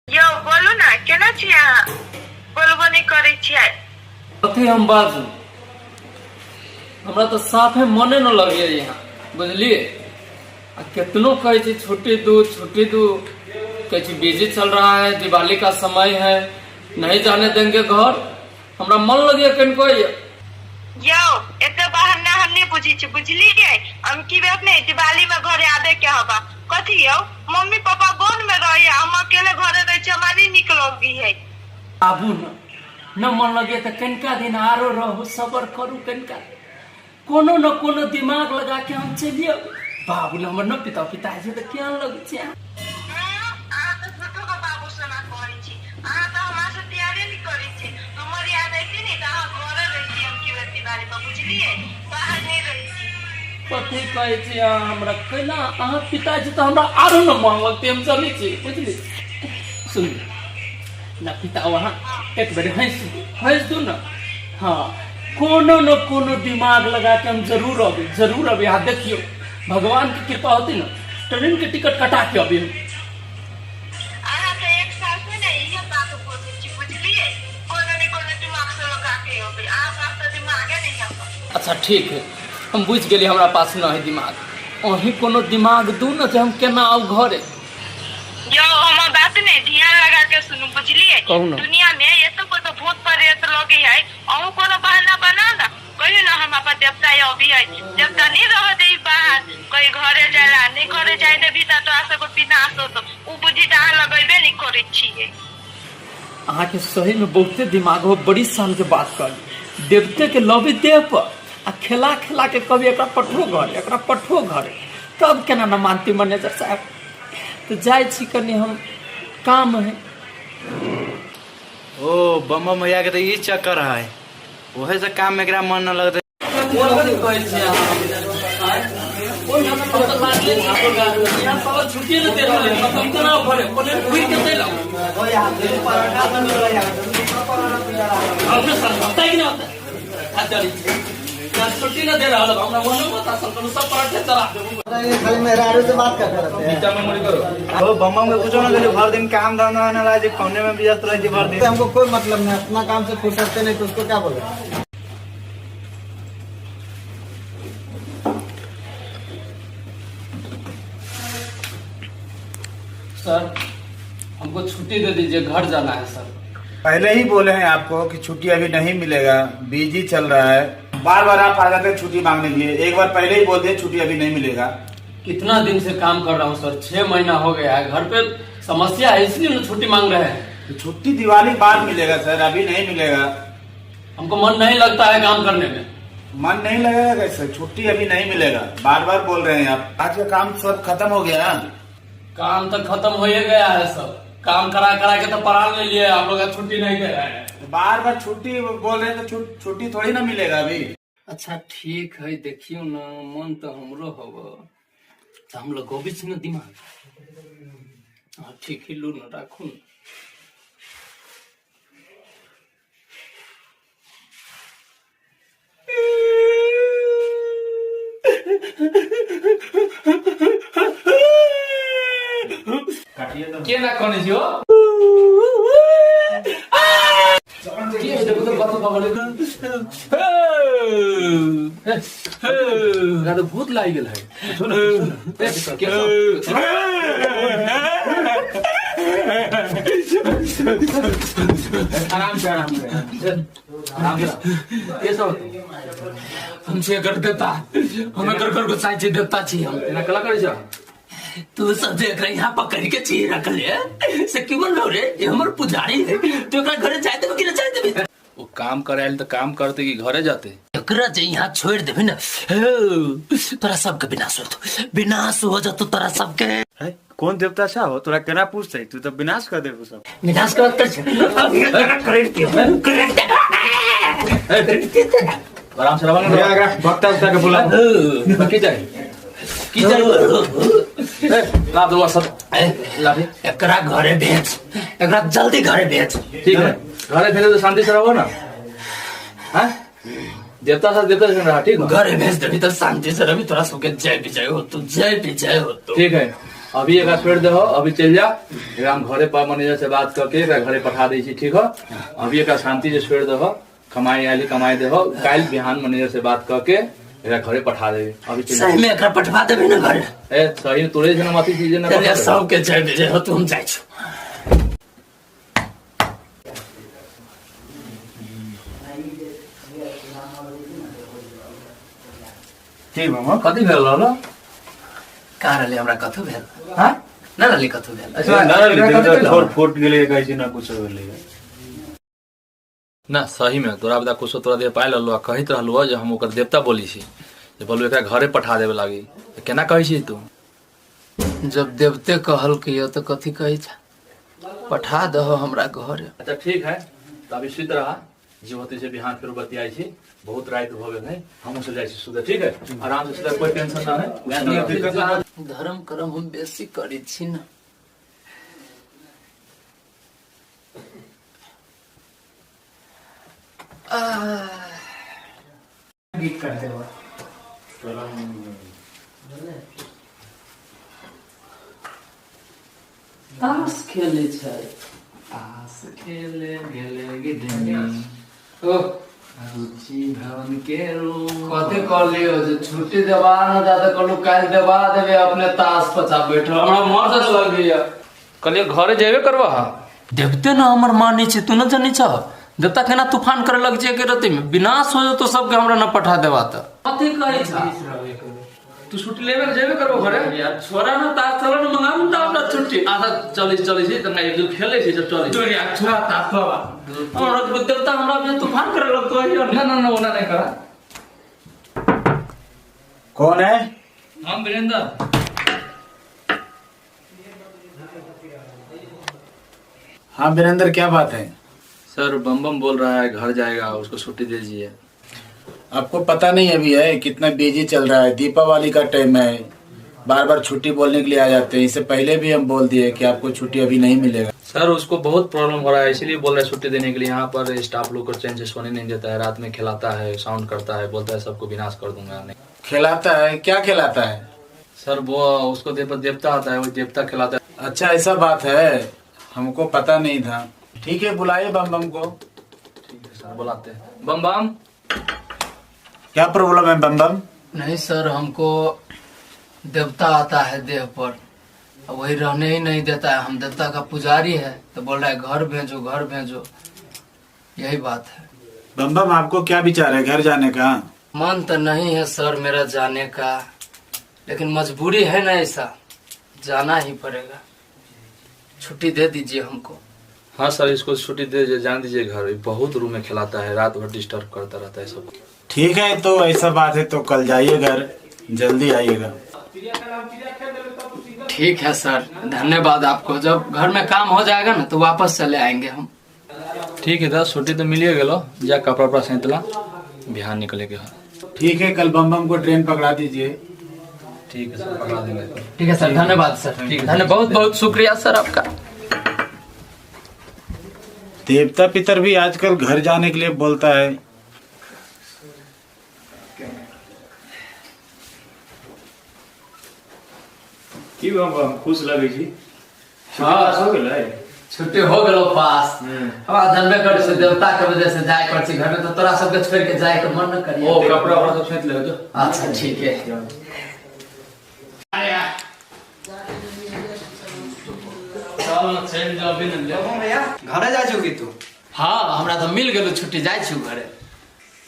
यौ बोलू ने, केना छी अहाँ? बोलबो नहि करै छियै। कथी हम बाजू? हमरा तऽ साफे मने न लगैया यहाँ, बुझलियै? आ केतनो कहै छी छुट्टी दू, छुट्टी दू, कहै छी बिजी चल रहा है, दिवाली का समय है, नहीं जाने देंगे घर। हमरा मन लगैया कनिको? यौ, एते बहाना हम नहि बुझै छी, बुझलियै? हम की बात नहि, दिवाली में घरे आबे के हवा। कथी यौ, मम्मी पापा वन में रहैया, हम अकेले घरे रहै छी, हमरा नहि नीक लगै है। आबू न, न मन लगे तऽ कनिका दिन आरो रहू, सबर करू कनिका, कोनो न कोनो दिमाग लगा के हम चलि अबै। बाबू हमर न पिता पिता छै तऽ केहन लगै छै? अहाँ तऽ झूठो के बाबू सोना कहै छी। अहाँ तऽ हमरा से प्यारे नहि करै छी। हमर याद अयती ने तऽ अहाँ घरे रहिती हम की बेर दिवाली पर, बुझलियै? बाहर नहि रहिती। कथी कहै छी अहाँ हमरा? केना अहाँ पिताजी तऽ हमरा आरो न मन लगतै, हम जनै छी, बुझली? सुन न पिता, अहाँ एक बेर हँसि दू, हँसि दू न। हाँ, कोनो न कोनो दिमाग लगा के हम जरूर अबै, जरूर अबै। अहाँ देखियौ, भगवान के कृपा होतै न, ट्रेन के टिकट कटा के अबै हम। अहाँ तऽ एक साल से ने इहे बात बोलै छी, बुझलियै? कोनो ने कोनो दिमाग से लगा के अबै। अहाँ पास तऽ दिमागे नहि है। अच्छा ठीक है, हम बुझि गेलियै हमरा पास न है दिमाग। अहीं कोनो दिमाग दू न जे हम केना आउ घरे। यौ, हमर बात ने ध्यान लगा के सुनू, बुझलियै? कहू ने। दुनिया में एतो कोनो भूत प्रेत लगे है। अहूँ कोनो बहाना बना ना, कहियो ना हम अपन देवता अभी है, देवता नहीं रह दे बाहर, कहीं घरे जाला नहीं, घरे जाए देबी त तोरा सबके विनाश होतो। उ बुद्धि त अहाँ लगेबे नहीं करै छियै। अहाँके सहीमे बहुते दिमाग हो। बड़ी शान के बात कहली। देवते के लबी देह पर आ खेला खेला के कभी एकरा पठो घर, एकरा पठो घर, तब केना न मानती मैनेजर साहब? तऽ जाइ छी, कनि हम काम है। ओ बम बम भैया के तो ई चक्कर है, वही से काम में एकरा मन न लगते। छुट्टी नहि दे रहल है, हम केना घरे प्लेन घुरि के चलि आउ? अपने समझता कि नहीं होता? छुट्टी न दे रहल हमरा, मनो मत असल करू, सब पराठे चला देबू। खाली मेहरारू से बात करते रहते हैं। ओ बम बम के कुछो न करी, भर दिन काम धंधा न रहे, फोने में व्यस्त रहे छी भर दिन। हमको कोई मतलब नहीं, अपना काम से फुर्सत नहीं तो उसको क्या बोले? सर, हमको छुट्टी दे दीजिए, घर जाना है सर। पहले ही बोले हैं आपको कि छुट्टी अभी नहीं मिलेगा, बिजी चल रहा है। बार बार आप आ जाते हैं छुट्टी मांगने के लिए। एक बार पहले ही बोल दिए, छुट्टी अभी नहीं मिलेगा। कितना दिन से काम कर रहा हूँ सर, 6 महीना हो गया है। घर पे समस्या है, इसलिए ना छुट्टी मांग रहे हैं। तो छुट्टी दिवाली बाद मिलेगा सर, अभी नहीं मिलेगा। हमको मन नहीं लगता है काम करने में। मन नहीं लगेगा कैसे? छुट्टी अभी नहीं मिलेगा, बार बार बोल रहे हैं आप। आज का काम सब खत्म हो गया ना? काम तो खत्म हो ही गया है सब। काम करा करा के तो परान ले लिए। आप लोग छुट्टी नहीं दे रहे हैं। तो बार बार छुट्टी बोल रहे हैं तो छुट्टी थोड़ी ना मिलेगा अभी। अच्छा ठीक है, देखियो ना, मन तो हमरो हव तो हम लोग छी ना दिमाग। हाँ ठीक है, लू ना, राखू ना। केना कनै छी हो? के हो? देखो त, कथी पकड़े? एकरा तऽ भूत लागि गेल है। के आराम से, आराम से, आराम से। के सब? हम छियै एकर देवता, हम एकर घर गोसाई छी, देवता छी हम। एना कला करै छ? तू सब जे एकरा यहाँ पकड़ के छी रखले से क्यों बोल रे? ये हमर पुजारी है। तू एकरा घरे जाय देबे कि ना जाय देबे? ओ काम करे आयल तऽ काम करते कि घरे जाते? एकरा जे यहाँ छोड़ देबे ना, हे, तोरा सबके विनाश होतो, विनाश हो जतो तोरा सबके। है कौन देवता छा हो? तोरा केना पूछते? तू तो विनाश कर देबू सब। विनाश करत छै। आराम से रहबा भैया, भक्ता उक्ता के बुला। ने। की चाही, की चाही? ए, ला दो सब लाठी। एकरा घरे भेज, एकरा जल्दी घरे भेज। ठीक है, घरे भेजे तो शांति से रहो ना? हाँ, देवता से देवता से रहा, ठीक है? घरे भेज देबी तो शांति से रही, तोरा सबके जय विजय हो तू, जय विजय हो तू। ठीक है, अभी एकरा छोड़ि दहो, अभी चलि जा। एकरा हम घरे पर मैनेजर से बात करके एकरा घरे पठा दै छी, ठीक हो? अभी एकरा शांति से छोड़ि दहो, कमाई आयल कमाई देहो, काल्हि बिहान मैनेजर से बात करके एकरा घरे पठा देबे। अभी चलि जा। सही में एकरा पठवा देबे ने घरे? ए सही में तोरे छै ने अथी चीज ने। चल, सबके जय विजय हो तू, हम जाइ छी। की मामा, कथी भेल रहल? कहाँ रहले? हमरा कथू भेल? हाँ? न रहले कथू भेल। अच्छा, ना रहले। ठोर फूट गेलै, कहै छै ना कुछ भेलै। ना सही में तोरा बता कुछो तोरा दे पाइ रहलो आ कहैत रहलो जे हम ओकर देवता बोली छी जे बोलू एकरा घरे पठा देबे लागी, तऽ केना कहै छी तू? जब देवते कहलकै तऽ कथी कहै छै? पठा दहो हमरा घरे। अच्छा ठीक है, तऽ अभी सुति रहा, जे होते से बिहान फेर बतियाइ छी। बहुत राति भऽ गेल है, हमहूँ सब जाइ छी सुते। ठीक है, आराम से सुते, कोई टेंशन ना है। धर्म कर्म हम बेसी करै छी ने। गीत कर देबो। ताश खेलै छै। ताश खेले गेले गिद्धनी ओ रुचि भवन के रूम। कथी कहलियो जे छुट्टी देबा न दादा, कहलू काल्हि देबा देबे, अपने ताश पचा बैठल हमरा मन से लग गया। कहलियै घरे जेबे करबह। देवते न हमर मानै छै, तू न जनै छ देवता केना तूफान करे लग छै के रति में विनाश हो जेतो सबके, हमरा न पठा देबा तऽ कथी कहै छ? तू छुट्टी लेबे जेबे करबो घरे। यार छोरा न ताश, चलो न मंगाबू त हमरा छुट्टी। अच्छा चलै चलै छी तऽ एक दू खेलै छी जब चलै। तू यार छोरा ताश बाबा, हमरा देवता हमरा पे तूफान करे लगतो है। ना ना ना, ओना नहीं करा। कौन है? हम वीरेंद्र। हाँ वीरेंद्र, क्या बात है? सर बम बम बोल रहा है घर जाएगा, उसको छुट्टी दे दीजिए। आपको पता नहीं अभी है कितना बिजी चल रहा है, दीपावली का टाइम है, बार बार छुट्टी बोलने के लिए आ जाते हैं। इससे पहले भी हम बोल दिए कि आपको छुट्टी अभी नहीं मिलेगा। सर उसको बहुत प्रॉब्लम हो रहा है, इसीलिए बोल रहा है छुट्टी देने के लिए। यहाँ पर स्टाफ लोग को चैन से सोने नहीं देता है, रात में खिलाता है, साउंड करता है, बोलता है सबको विनाश कर दूंगा। नहीं खिलाता है? क्या खिलाता है? सर वो उसको देवता आता है, वो देवता खिलाता है। अच्छा ऐसा बात है, हमको पता नहीं था। ठीक है, बुलाइए बम बम को। ठीक है सर, बुलाते हैं। बम बम। क्या प्रॉब्लम है बम बम? नहीं सर, हमको देवता आता है देह पर, वही रहने ही नहीं देता है। हम देवता का पुजारी है तो बोल रहा है घर भेजो घर भेजो, यही बात है। बम बम आपको क्या विचार है घर जाने का? मन तो नहीं है सर मेरा जाने का, लेकिन मजबूरी है ना, ऐसा जाना ही पड़ेगा। छुट्टी दे दीजिए हमको। हाँ सर इसको छुट्टी दे दीजिए, जान दीजिए घर, ये बहुत रूम में खिलाता है, रात भर डिस्टर्ब करता रहता है सबको। ठीक है, तो ऐसा बात है तो कल जाइए घर, जल्दी आइएगा। ठीक है सर, धन्यवाद आपको। जब घर में काम हो जाएगा ना तो वापस चले आएंगे हम। ठीक है दस, छुट्टी तो मिलिए गेलो, जा कपड़ा उपड़ा सैंतला, बिहान निकले के है। ठीक है, कल बम बम को ट्रेन पकड़ा दीजिए। ठीक है सर, पकड़ा देंगे। ठीक है सर, धन्यवाद सर। ठीक है। धन्यवाद, बहुत बहुत शुक्रिया सर आपका। देवता पितर भी आजकल घर जाने के लिए बोलता है। की बम बम, खुश लगै छी? हाँ। हो गेलै? छुट्टी हो गेलो पास। हमरा जनबे करै छै देवता के वजह से जाय पड़ै छै घर में, तो तोरा सबके छोड़ के जाय के मन न करिए। ओ कपड़ा उपड़ा सब सैंत ले जो। अच्छा ठीक है। चल न चलि जाओ बिन ले। घरे जाइ छौ की तू? हाँ हमरा तऽ मिल गेलो छुट्टी, जाइ छी घरे।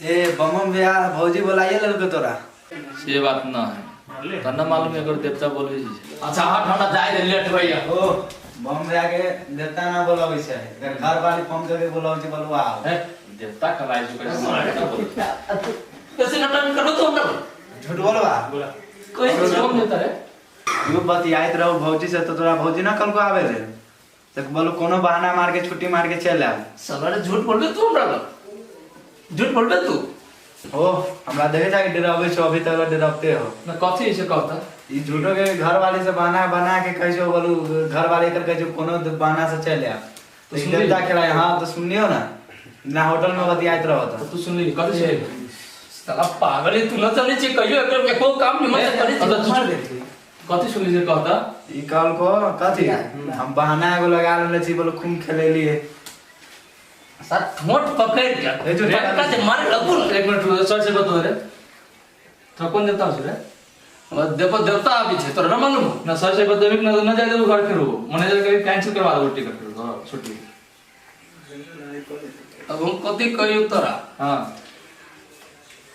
ए बम बम भैया, भौजी बोलाइए लेलको तोरा? से बात ना है त न मालूम एकर देवता बोले छी। अच्छा हट, हमरा जाय दे, लेट होइया। ओ बम भैया के देवता ना बोलाबै छै, एकर घर वाली फोन करके बोलाबै छै, बोलवा आओ। है देवता कहलाइ छै कैसे बोले? कैसे नटन करो तो हमरा झूठ बोलबा? कोई कौन देता है? तू बतियाइत रहू भौजी से तो तोरा भौजी ना कल को आवे रे, तो बोलू कोनो बहाना मार के छुट्टी मार के चल आब। साला रे झूठ बोलबे तू हमरा लग? झूठ बोलबे तू? ओ हमरा देखे जाके डराबै छौ, अभी तक डराबते हो। न कथी से कहता? ई झूठो के घर वाली से बहाना बना के कहै छौ, बोलू घर वाली एकर कहै छौ कोनो बहाना से चल आब। तो तो सुनली? देवता खेलाय। हाँ तो सुनलियो ना, ना होटल में बतियाइत रहो तो तो तू सुनली कथी से? साला पागल है तू, न चलै छी कहियो एकर एको काम निमन से करै छी। अच्छा, चुप। कथी सुनली से कहता? ई कहलको कथी हम बहाना एगो लगा लेले छी, बोलो खूब खेलेलिए। सर ठोट पकड़ के ए जो झटका से मारे लगू न। एक मिनट रुक, सर से बतो रे, तोरा कोन देवता हो रे? हमर देवता देवता आबी छै तोरा न मालूम? ना सर से बतेबी ना ना जाय देबो घर फेरो, मैनेजर के कैंसिल करवा देबो टिकट फेरो तोरा छुट्टी। अब हम कथी कहियो तोरा? हां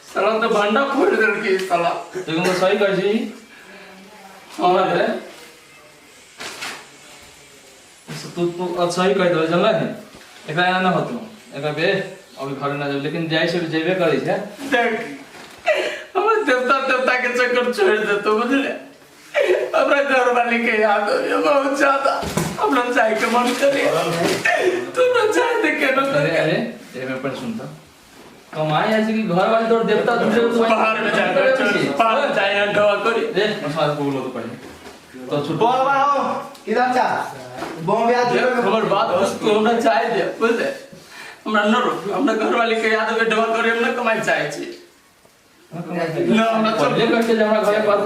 साला तो भंडा फोड़ देलकै साला। तो हम सही कहै छी। हां रे तू तू सही कहि देबै जानलै, एकरा एना ना होतो, एकरा बे अभी घर ना जाब, लेकिन जाइ छै जेबे करै छै। देख हमर देवता देवता के चक्कर छोड़ देतो बुझले, हमरा घरवाली के याद हो बहुत ज्यादा, हमरा चाय के मन करे तू ना चाय दे के ना अरे अरे एमे पर सुनता कमाई ऐसे कि घर वाले तोर देवता दूसरे को बाहर में जाए बाहर में जाए दवा करी रे मसाज बोलो तो पहले तो छुट्टी बोलबा हो इधर जा बॉम्बे आ देख हमर बात बस तू हमरा चाय दे बुझले, हमरा न रोक, हमरा घरवाली के याद हो दवा करी, हम ना कमाई चाहे छी ना हमरा पहले करके जे हमरा घरे पास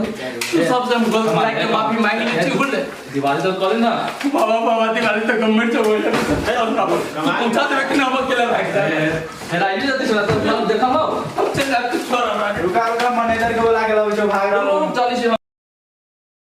तू सबसे हम गलत लाग के माफी मांगी ले छी बुझले। दिवाली तो करी ना बाबा बाबा दिवाली तो गंभीर से बोले पहुंचा देवे कि ना हम अकेला भाग जाए। हेरा आइए जाते सुना तो देखा हो हम चल जाते छोड़ हमरा रुका रुका मैनेजर के बोला के लाओ जो भाग रहा चली से।